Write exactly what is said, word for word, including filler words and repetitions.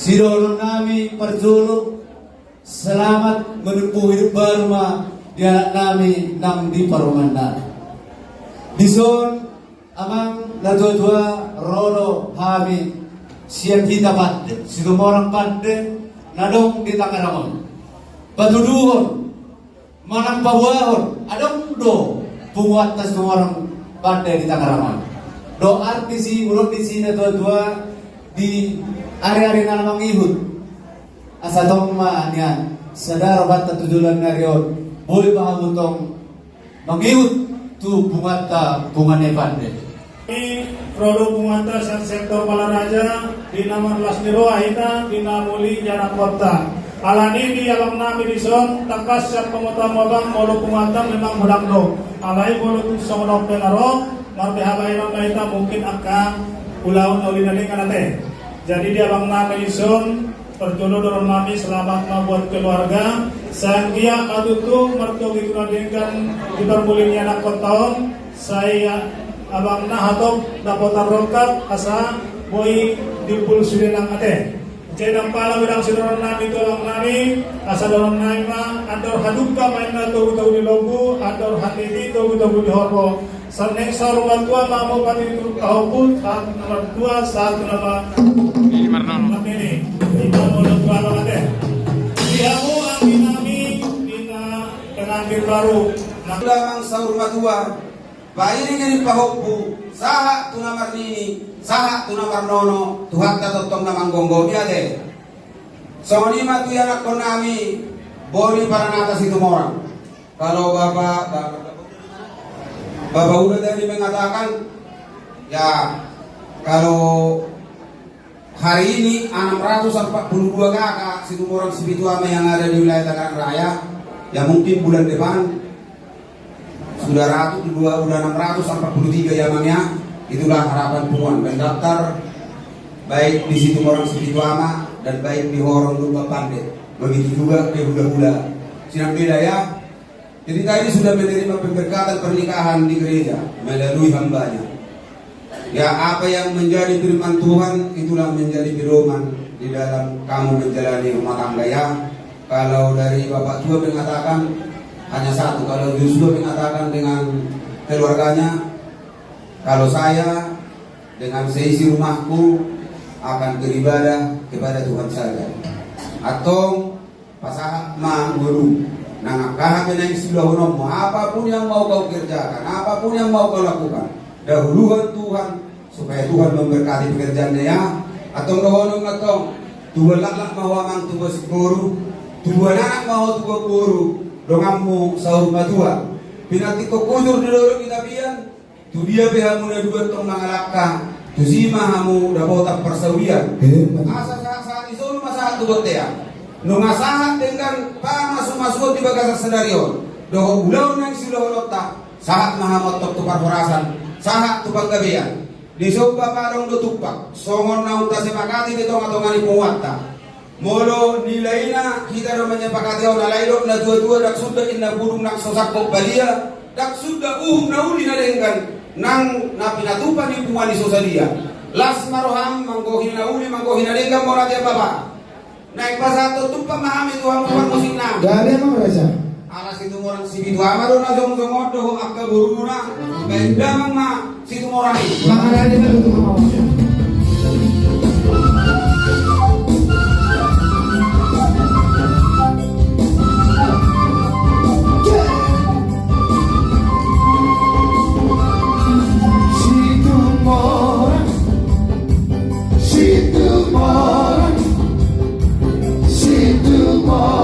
Sidohonon nami parjolo, selamat menempuh hidup baru ma di anak nami nang di parumaen nami. Dison amang na tua-tua, ro do hami sian hita pande, Situmorang pande na adong di Tangerang on. Patuduhon manang paboahon, adong do punguanta Situmorang pande di Tangerang on. Dohot arti sian ulaon ni si na tua-tua di ari-ari na mangihut. Asa tong ma nian sada rohanta tu joloan ni ari on, boi ma hamu tong mangihut tu punguanta, punguan ni pande. Ro do punguanta sian sektor Balaraja, di na marlas ni roha hita, di na muli ianakhonta. Alani i di abang nami dison, tangkas sian pamotoan abang, molo punguanta memang godang do. Alai molo tung songon on pe na ro, marhaha bahenon ma hita mungkin angka ulaon na uli na denggan ate. Jadi di abang nami dison, parjolo dohonon nami selamat ma buat keluarga. Sai anggiat ma tutu martogi tu na denggan di parmulion ni anakhonta on. Sai abang na hatop dapotan rongkap asa boi diumpul sude nang ate. Jadi ndang pola godang sidohonon nami tu abang nami, asa dohonon nami ma andor hadungka ma inna togu-togu di lombu, andor hatiti togu-togu di horbo. Saur matua ma hamu patudu tu pahompu, sahat tu na martua, sahat tu na ma- Ini marnano. Ini. Di hamu anggi nami, di na pengantin baru. Nang saur matua, pairing-iring pahompu, sahat tu na marnini, sahat tu na marnono, Tuhanta tongtong na manggomgomi ate. Songon i ma tu ianakhon nami, boru ni Paranata Situmorang. Kalau Bapak, Bapak, Bapak Uda tadi mengatakan, ya, kalau hari ini enam ratus empat puluh dua K K Situmorang Sipitu Ama yang ada di wilayah Tangerang Raya, ya mungkin bulan depan sudah ratus, dua, udah enam ratus empat puluh tiga ya, Mang, ya. Itulah harapan punguan mendaftar, baik di Situmorang Sipitu Ama dan baik di horong domba pande. Begitu juga di hula-hula. Sinambela ya. Jadi tadi sudah menerima pemberkatan pernikahan di gereja melalui hambanya. Ya, apa yang menjadi firman Tuhan, itulah menjadi pedoman di dalam kamu menjalani rumah tangga, ya. Kalau dari Bapak Tua mengatakan hanya satu, kalau Joshua mengatakan dengan keluarganya, kalau saya dengan seisi rumahku akan beribadah kepada Tuhan saja. Antong, pasahat ma ngolu, nang angka aha pe naeng siulahononmu, apapun yang mau kau kerjakan, apapun yang mau kau lakukan, dahulukan Tuhan, supaya Tuhan memberkati pekerjaannya, ya. Antong dohonon ma antong, tubuan laklak ma ho amang, tubuan singkoru, tubuan anak ma ho tubuan boru, donganmu saur matua. Pinantikhon hujur di dolok ni tapian, tudia pe hamu na dua antong mangalangka, tusi ma hamu dapotan parsaulian. Asa sahat-sahat ni solu ma sahat tu bontean. Nunga sahat denggan pamasu-masuon di bagasan sadari on dohot ulaon naeng siulahononta, sahat ma hamu antong tu parhorasan, sahat tu panggabean. Dison Bapak, adong do tumpak songon naung tasepakati di tonga-tonga ni punguanta. Molo nilaina hita do menyepakati on, alai dok na tua-tua, ndang suda inna buduk nang so sangkop badia, ndang suda uhum na uli na denggan nang na pinatupa ni punguan i so sadia. Las ma roham manggohi na uli, manggohi na denggan, molo ate Bapak. Naeng pasahathon tumpak ma hami tu hamu parmusikna. Gabe ma raja. Ala Situmorang Sipitu Ama do na jongjong on dohot angka boruna. Baen damang ma Situmorang i. Mangarade ma tutu hamu. Situmorang, Situmorang, Situmorang.